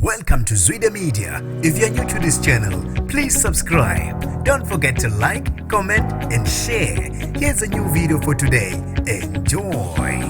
Welcome to Zwida Media. If you're new to this channel, please subscribe. Don't forget to like, comment, and share. Here's a new video for today. Enjoy.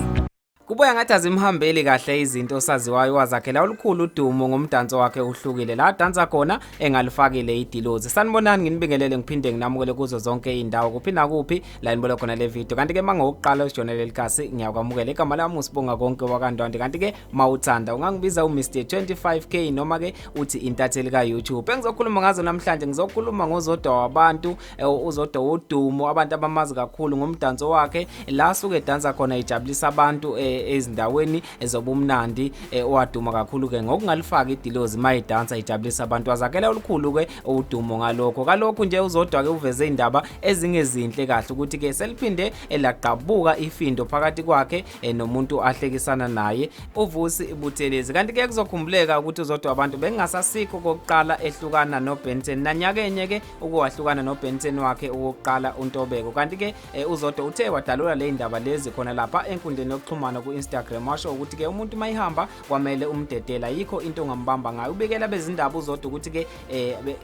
Kubuya ngathi azimhambeli kahle izinto osaziwayo wazakhela olukhulu udumo ngomdanso wakhe uhlukile la adansa khona engalifakile idilozi. Sanibonani, nginibingelele ngiphinde nginamukele kuzo zonke izindawo kuphi nakuphi la nibona khona le video. Kanti ke mangokuqala usijonele likhasi ngiyakwamukela, igama lami uSibonga Konke wakaNdwandwe. Kanti ke mawuthanda ungangibiza uMr 25K noma ke uthi intatheli ka YouTube. Engizokhuluma ngazo namhlanje, ngizokhuluma ngoZodwa Wabantu, uZodwa wodumo abantu abamazi kakhulu ngomdanso wakhe la suke edansa khona ijabulisa abantu ezindaweni ezobumnandi, owaduma kakhulu ke ngokungalifaki idilozi mayidansa ijabulisa abantu. Wazakhela olukhulu ke udumo ngalokho. Kalokhu nje uZodwa ke uveze indaba ezingezinhle kahle ukuthi ke seliphinde elaqabuka ifindo phakathi kwakhe nomuntu ahlekisana naye uVusi Buthelezi. Kanti ke kuzokhumbuleka ukuthi uZodwa Wabantu bengasasikho kokuqala ehlukana noBenson nanyakenye ke ukuwahlukana noBenson wakhe owokuqala uNtobeko. Kanti ke uZodwa uthe wadalula le indaba lezi khona lapha enkundleni yokuxhumana ku-Instagram, washo ukuthi ke umuntu mayihamba kwamele umdedela, yikho into ongambamba ngayo. Ubikela bezindaba uZodwa ukuthi ke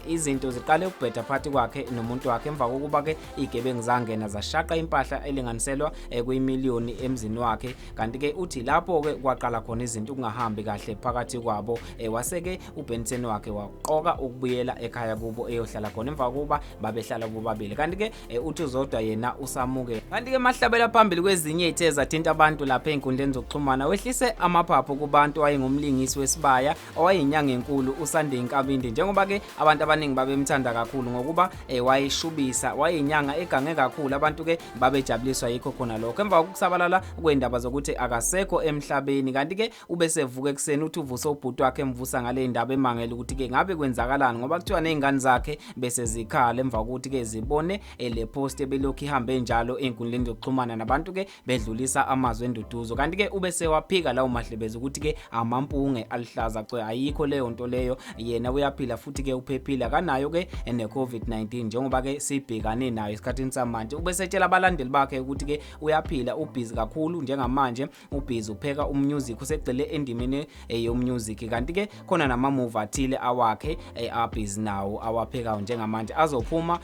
izinto ziqale ukubheda phakathi kwakhe nomuntu wakhe emva kokuba ke igebengu zangena zashaqa impahla elinganiselwa kuyimiliyoni emzini wakhe. Kanti ke uthi lapho ke kwaqala khona izinto ukungahambi kahle phakathi kwabo, waseke uBenson wakhe waqoka ukubuyela ekhaya kubo eyohlala khona emva kokuba babehlala bobabili. Kanti ke uthi uZodwa yena usamuke. Kanti ke mahlabela phambili kwezinye izithe zathinta abantu lapha ey'nkundleni zokuxhumana, wehlise amaphaphu kubantu wayengumlingisi wesibaya owayeyinyanga enkulu uSunday Nkabinde, njengoba ke abantu abaningi babemthanda kakhulu ngokuba wayeshubisa, wayeyinyanga egange kakhulu, abantu ke babejabuliswa yikho khona lokho. Emva kokusabalala kwendaba zokuthi akasekho emhlabeni, kanti ke ubesevuka ekuseni uthi uvuse ubhuti wakhe emvusa ngale ndaba, emangele ukuthi ke ngabe kwenzakalani ngoba kuthiwa nezingane zakhe bese zikhala emva kokuthi ke zibone le post ebelokhu ihambe njalo ey'nkundleni zokuxhumana nabantu ke bedlulisa amazwi enduduzo. Kanti ke ubesewaphika lawo mahlebezi ukuthi ke amampunge aluhlaza cwe, ayikho leyo nto leyo, yena uyaphila futhi ke uphephile, akanayo ke ne-COVID-19 njengoba ke sibhekane nayo esikhathini samanje. Ubesetshela abalandeli bakhe ukuthi ke uyaphila, ubhizi kakhulu njengamanje, ubhizi upheka umusic, usegxile endimeni yomusic. Kanti ke khona nama-move athile awakhe abhizi nawo awaphekayo njengamanje azophuma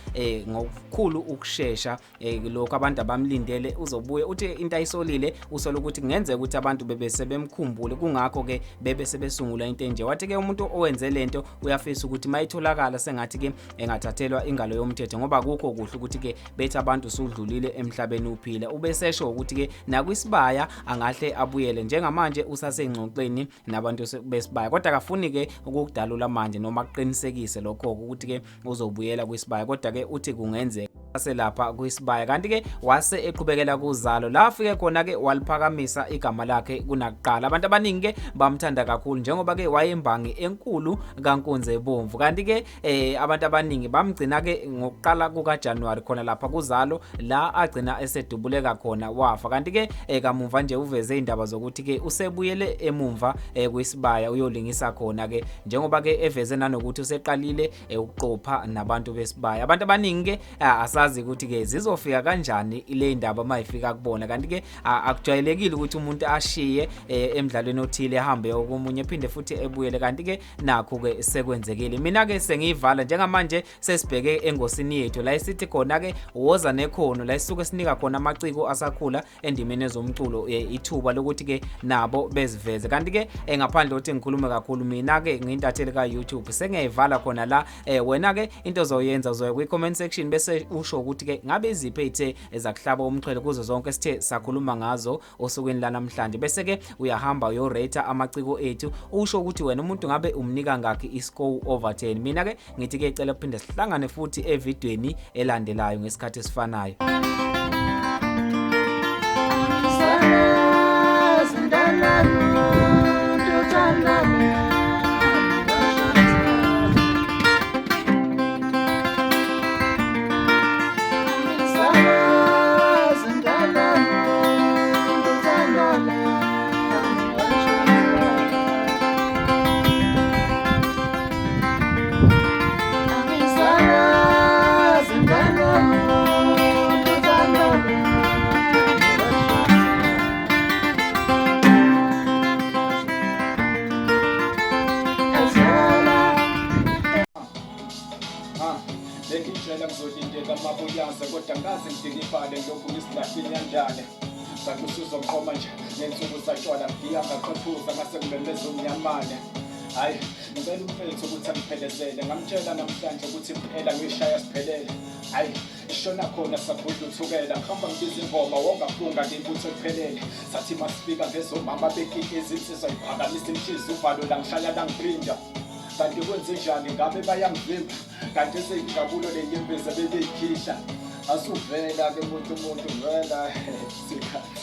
ngokukhulu ukushesha. Lokhu abantu abamlindele, uzobuye uthi into ayisolile, usola ukuthi kungenzeka ukuthi abantu bebese bemkhumbule, kungakho ke bebe sebesungula into enje. Wathi ke umuntu owenze lento uyafisa ukuthi mayitholakala sengathi ke engathathelwa ingalo yomthetho, ngoba akukho kuhle ukuthi ke bethi abantu usudlulile emhlabeni uphila. Ubesesho ukuthi ke nakwisibaya angahle abuyele, njengamanje usasengxoxweni nabantu besibaya, kodwa akafuni ke ukukudalula manje noma kuqinisekise lokho ukuthi ke uzobuyela kwisibaya, kodwa ke uthi kungenzeka selapha kwisibaya. Kanti ke wase eqhubekela kuzalo la afike khona ke waliphakamisa igama lakhe kunakuqala, abantu abaningi ke bamthanda kakhulu njengoba ke wayembangi enkulu kaNkunzi Ebomvu. Kanti ke abantu abaningi bamgcina ke ngokuqala kuka January khona lapha kuzalo la agcina esedubuleka khona wafa. Kanti ke kamuva nje uveze indaba zokuthi ke usebuyele emumva kwisibaya uyolingisa khona ke, njengoba ke eveze nanokuthi useqalile ukuqopha nabantu besibaya. Abantu abaningi ke asazi ukuthi ke zizofika kanjani le ndaba mayifika kubona. Kanti ke akujwayelekile ukuthi umuntu ashiye emdlalweni othile ehambe komunye ephinde futhi ebuyele. Kanti ke nakho ke sekwenzekile. Mina ke sengiyivala njengamanje, sesibheke engosini yethu la esithi khona ke woza nekhono, la esisuke sinika khona amaciko asakhula endimeni ezomculo ithuba lokuthi ke nabo beziveze. Kanti ke ngaphandle ukuthi ngikhulume kakhulu, mina ke ngiyintatheli ka YouTube, sengiyayivala khona la. Wena ke into ozoyenza, uzoya kwi comment section bese usho ukuthi ke ngabe iziphi ezithe ezakuhlaba umxhwele kuzo zonke esithe sakhuluma ngazo osukwini lanamhlanje, bese ke uyahamba uyorate amaciko ethu, usho ukuthi wena umuntu ngabe umnika ngakhi iscore over 10. Mina ke ngithi ke cela kuphinde sihlangane futhi evidweni elandelayo ngesikhathi esifanayo. Ngangitshela ngizolindela amabuyaze kodwa ngaze ngidikibale ngilokhu ngisilahle inyandane. Kanti usuzongiqoma nje ngensuku zatshwala ngiya ngaqephuza ngase ngimemeza umnyamane. Hhayi, ngicela umfethu ukuthi angiphelezele ngamtshela namhlanje ukuthi impela ngiyishaya siphelele. Hhayi, ishona khona sagudla uthukela ngihamba ngibiza ingoma wongafunga ngibutho liphelele. Sathi masifika ngezomama bekiki izinsizwa iphakamisa imhlizi uvalo langishaya langiphinda. Kanti kwenzenjani ngabe bayangivimba kanti seyinjabulo lenyembezi ebebeyikhihla. Asuvela ke muntu umuntu vela sikhathi.